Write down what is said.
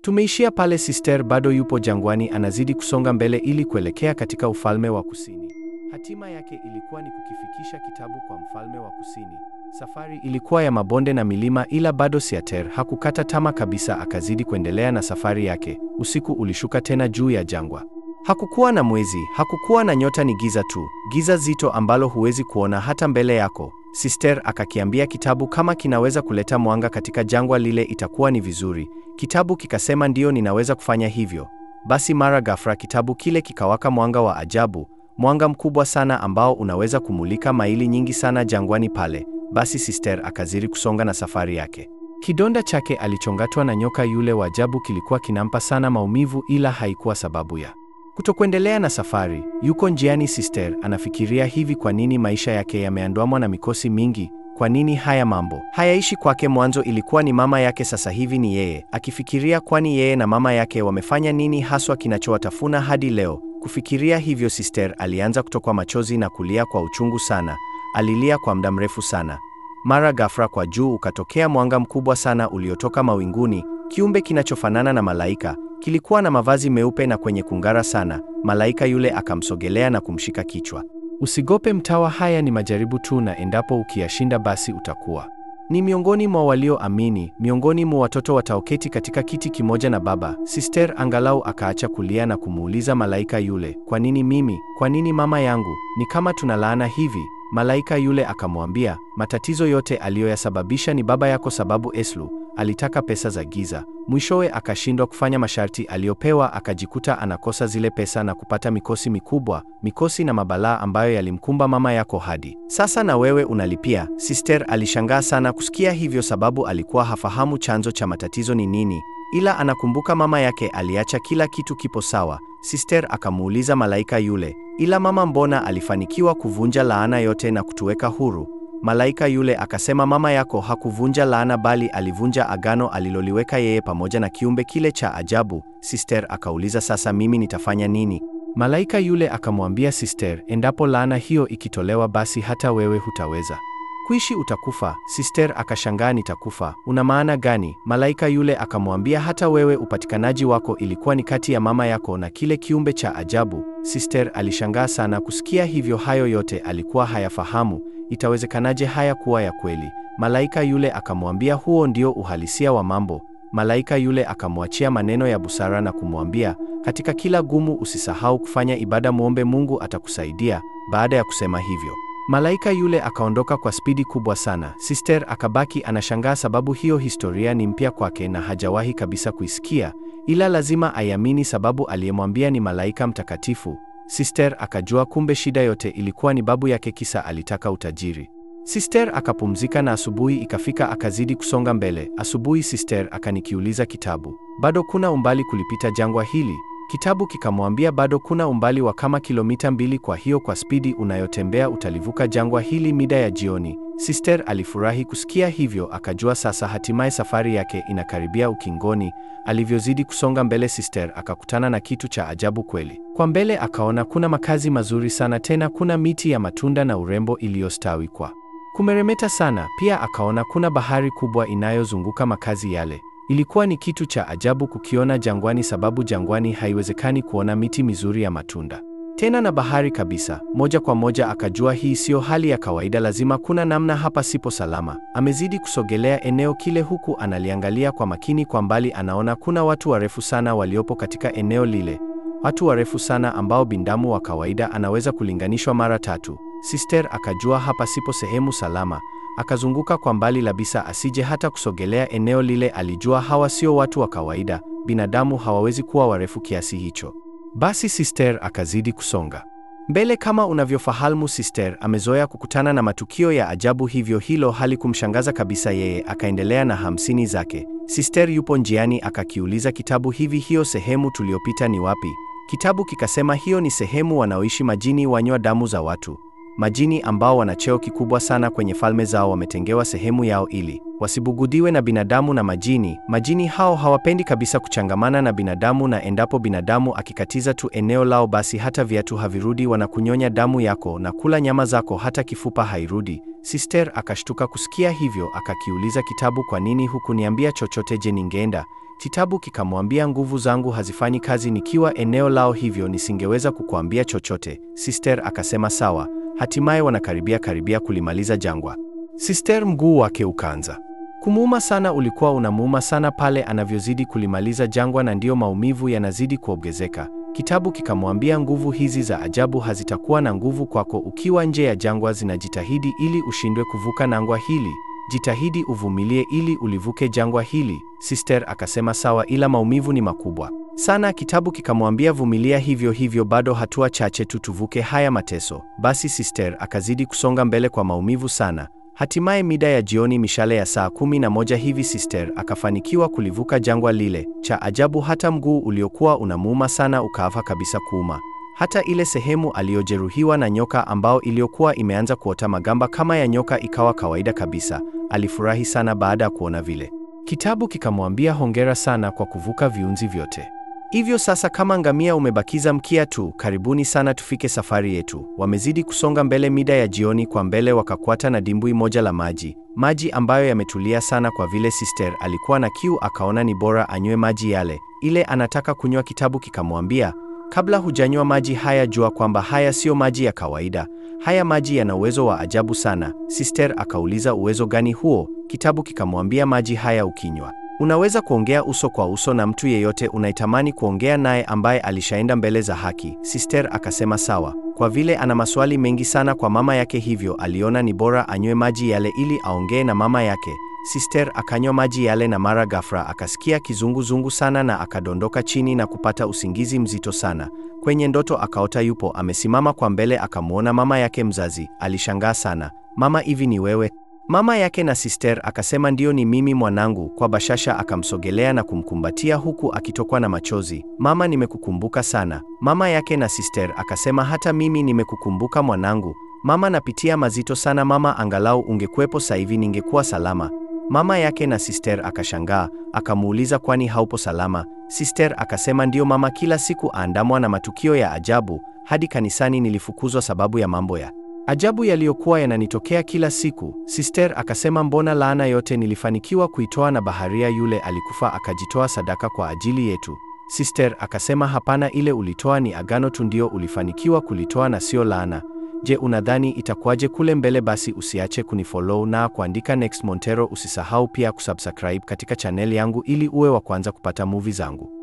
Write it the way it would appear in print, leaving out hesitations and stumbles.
Tumeishia pale Sister bado yupo jangwani, anazidi kusonga mbele ili kuelekea katika ufalme wa kusini. Hatima yake ilikuwa ni kukifikisha kitabu kwa mfalme wa kusini. Safari ilikuwa ya mabonde na milima, ila bado Siater hakukata tamaa kabisa, akazidi kuendelea na safari yake. Usiku ulishuka tena juu ya jangwa. Hakukuwa na mwezi, hakukuwa na nyota, ni giza tu, giza zito ambalo huwezi kuona hata mbele yako. Sister akakiambia kitabu kama kinaweza kuleta mwanga katika jangwa lile itakuwa ni vizuri. Kitabu kikasema ndiyo, ninaweza kufanya hivyo. Basi mara ghafla kitabu kile kikawaka mwanga wa ajabu, mwanga mkubwa sana ambao unaweza kumulika maili nyingi sana jangwani pale. Basi Sister akazidi kusonga na safari yake. Kidonda chake alichongatwa na nyoka yule wa ajabu kilikuwa kinampa sana maumivu, ila haikuwa sababu ya kutokuendelea na safari. Yuko njiani, Sister anafikiria hivi, kwa nini maisha yake yameandamwa na mikosi mingi? Kwa nini haya mambo hayaishi kwake? Mwanzo ilikuwa ni mama yake, sasa hivi ni yeye. Akifikiria kwani yeye na mama yake wamefanya nini haswa kinachowatafuna hadi leo. Kufikiria hivyo, Sister alianza kutokwa machozi na kulia kwa uchungu sana. Alilia kwa muda mrefu sana. Mara ghafla kwa juu ukatokea mwanga mkubwa sana uliotoka mawinguni. Kiumbe kinachofanana na malaika kilikuwa na mavazi meupe na kwenye kung'ara sana. Malaika yule akamsogelea na kumshika kichwa. Usigope mtawa, haya ni majaribu tu, na endapo ukiyashinda basi utakuwa ni miongoni mwa walioamini, miongoni mwa watoto wataoketi katika kiti kimoja na Baba. Sister angalau akaacha kulia na kumuuliza malaika yule, kwa nini mimi? Kwa nini mama yangu? Ni kama tunalaana hivi. Malaika yule akamwambia, matatizo yote aliyoyasababisha ni baba yako, sababu Eslu alitaka pesa za giza. Mwishowe akashindwa kufanya masharti aliyopewa, akajikuta anakosa zile pesa na kupata mikosi mikubwa, mikosi na mabalaa ambayo yalimkumba mama yako hadi sasa na wewe unalipia. Sister alishangaa sana kusikia hivyo, sababu alikuwa hafahamu chanzo cha matatizo ni nini, ila anakumbuka mama yake aliacha kila kitu kipo sawa. Sister akamuuliza malaika yule, ila mama mbona alifanikiwa kuvunja laana yote na kutuweka huru? Malaika yule akasema, mama yako hakuvunja laana bali alivunja agano aliloliweka yeye pamoja na kiumbe kile cha ajabu. Sister akauliza, sasa mimi nitafanya nini? Malaika yule akamwambia Sister, endapo laana hiyo ikitolewa basi hata wewe hutaweza kuishi, utakufa. Sister akashangaa, nitakufa? Una maana gani? Malaika yule akamwambia, hata wewe upatikanaji wako ilikuwa ni kati ya mama yako na kile kiumbe cha ajabu. Sister alishangaa sana kusikia hivyo, hayo yote alikuwa hayafahamu. Itawezekanaje haya kuwa ya kweli? Malaika yule akamwambia, huo ndio uhalisia wa mambo. Malaika yule akamwachia maneno ya busara na kumwambia, katika kila gumu usisahau kufanya ibada, muombe Mungu atakusaidia. Baada ya kusema hivyo, malaika yule akaondoka kwa spidi kubwa sana. Sister akabaki anashangaa, sababu hiyo historia ni mpya kwake na hajawahi kabisa kuisikia, ila lazima aiamini sababu aliyemwambia ni malaika mtakatifu. Sister akajua kumbe shida yote ilikuwa ni babu yake, kisa alitaka utajiri. Sister akapumzika na asubuhi ikafika, akazidi kusonga mbele. Asubuhi Sister akanikiuliza kitabu, bado kuna umbali kulipita jangwa hili? Kitabu kikamwambia bado kuna umbali wa kama kilomita 2, kwa hiyo kwa spidi unayotembea utalivuka jangwa hili mida ya jioni. Sister alifurahi kusikia hivyo, akajua sasa hatimaye safari yake inakaribia ukingoni. Alivyozidi kusonga mbele, Sister akakutana na kitu cha ajabu kweli. Kwa mbele akaona kuna makazi mazuri sana, tena kuna miti ya matunda na urembo iliyostawi kwa kumeremeta sana. Pia akaona kuna bahari kubwa inayozunguka makazi yale. Ilikuwa ni kitu cha ajabu kukiona jangwani, sababu jangwani haiwezekani kuona miti mizuri ya matunda tena na bahari kabisa. Moja kwa moja akajua hii siyo hali ya kawaida, lazima kuna namna, hapa sipo salama. Amezidi kusogelea eneo kile, huku analiangalia kwa makini. Kwa mbali anaona kuna watu warefu sana waliopo katika eneo lile, watu warefu sana ambao binadamu wa kawaida anaweza kulinganishwa mara tatu. Sister akajua hapa sipo sehemu salama. Akazunguka kwa mbali labisa asije hata kusogelea eneo lile. Alijua hawa sio watu wa kawaida, binadamu hawawezi kuwa warefu kiasi hicho. Basi Sister akazidi kusonga mbele. Kama unavyofahamu, Sister amezoea kukutana na matukio ya ajabu, hivyo hilo halikumshangaza kabisa yeye. Akaendelea na 50 zake. Sister yupo njiani akakiuliza kitabu, hivi hiyo sehemu tuliyopita ni wapi? Kitabu kikasema hiyo ni sehemu wanaoishi majini, wanywa damu za watu. Majini ambao wana cheo kikubwa sana kwenye falme zao wametengewa sehemu yao ili wasibugudiwe na binadamu na majini. Majini hao hawapendi kabisa kuchangamana na binadamu, na endapo binadamu akikatiza tu eneo lao, basi hata viatu havirudi, wanakunyonya damu yako na kula nyama zako, hata kifupa hairudi. Sister akashtuka kusikia hivyo, akakiuliza kitabu, kwa nini hukuniambia chochote? Je, ningeenda? Kitabu kikamwambia, nguvu zangu hazifanyi kazi nikiwa eneo lao, hivyo nisingeweza kukuambia chochote. Sister akasema sawa. Hatimaye wanakaribia karibia kulimaliza jangwa. Sister mguu wake ukaanza kumuuma sana, ulikuwa unamuuma sana pale anavyozidi kulimaliza jangwa, na ndiyo maumivu yanazidi kuongezeka. Kitabu kikamwambia, nguvu hizi za ajabu hazitakuwa na nguvu kwako ukiwa nje ya jangwa, zinajitahidi ili ushindwe kuvuka nangwa hili. Jitahidi uvumilie ili ulivuke jangwa hili. Sister akasema sawa, ila maumivu ni makubwa sana. Kitabu kikamwambia vumilia hivyo hivyo, bado hatua chache tu tuvuke haya mateso. Basi Sister akazidi kusonga mbele kwa maumivu sana. Hatimaye mida ya jioni, mishale ya saa 11 hivi, Sister akafanikiwa kulivuka jangwa lile. Cha ajabu, hata mguu uliokuwa unamuuma sana ukaafa kabisa kuuma. Hata ile sehemu aliyojeruhiwa na nyoka ambao iliyokuwa imeanza kuota magamba kama ya nyoka ikawa kawaida kabisa. Alifurahi sana baada ya kuona vile. Kitabu kikamwambia hongera sana kwa kuvuka viunzi vyote. Hivyo sasa kama ngamia umebakiza mkia tu, karibuni sana tufike safari yetu. Wamezidi kusonga mbele, mida ya jioni kwa mbele wakakwata na dimbwi moja la maji, maji ambayo yametulia sana. Kwa vile Sister alikuwa na kiu, akaona ni bora anywe maji yale. Ile anataka kunywa, kitabu kikamwambia, kabla hujanywa maji haya jua kwamba haya sio maji ya kawaida. Haya maji yana uwezo wa ajabu sana. Sister akauliza uwezo gani huo? Kitabu kikamwambia maji haya ukinywa unaweza kuongea uso kwa uso na mtu yeyote unaitamani kuongea naye ambaye alishaenda mbele za haki. Sister akasema sawa. Kwa vile ana maswali mengi sana kwa mama yake, hivyo aliona ni bora anywe maji yale ili aongee na mama yake. Sister akanywa maji yale na mara ghafla akasikia kizunguzungu sana na akadondoka chini na kupata usingizi mzito sana. Kwenye ndoto akaota yupo amesimama kwa mbele, akamwona mama yake mzazi. Alishangaa sana. Mama, hivi ni wewe? Mama yake na Sister akasema ndiyo, ni mimi mwanangu. Kwa bashasha akamsogelea na kumkumbatia huku akitokwa na machozi. Mama, nimekukumbuka sana. Mama yake na Sister akasema hata mimi nimekukumbuka mwanangu. Mama, napitia mazito sana mama, angalau ungekuwepo sasa hivi ningekuwa salama. Mama yake na Sister akashangaa, akamuuliza kwani haupo salama? Sister akasema ndiyo mama, kila siku aandamwa na matukio ya ajabu, hadi kanisani nilifukuzwa sababu ya mambo ya ajabu yaliyokuwa yananitokea kila siku. Sister akasema mbona laana yote nilifanikiwa kuitoa na baharia yule alikufa akajitoa sadaka kwa ajili yetu. Sister akasema hapana, ile ulitoa ni agano tu ndio ulifanikiwa kulitoa na sio laana. Je, unadhani itakuwaje kule mbele? Basi usiache kunifollow na kuandika Next Montero. Usisahau pia kusubscribe katika channel yangu ili uwe wa kwanza kupata movie zangu.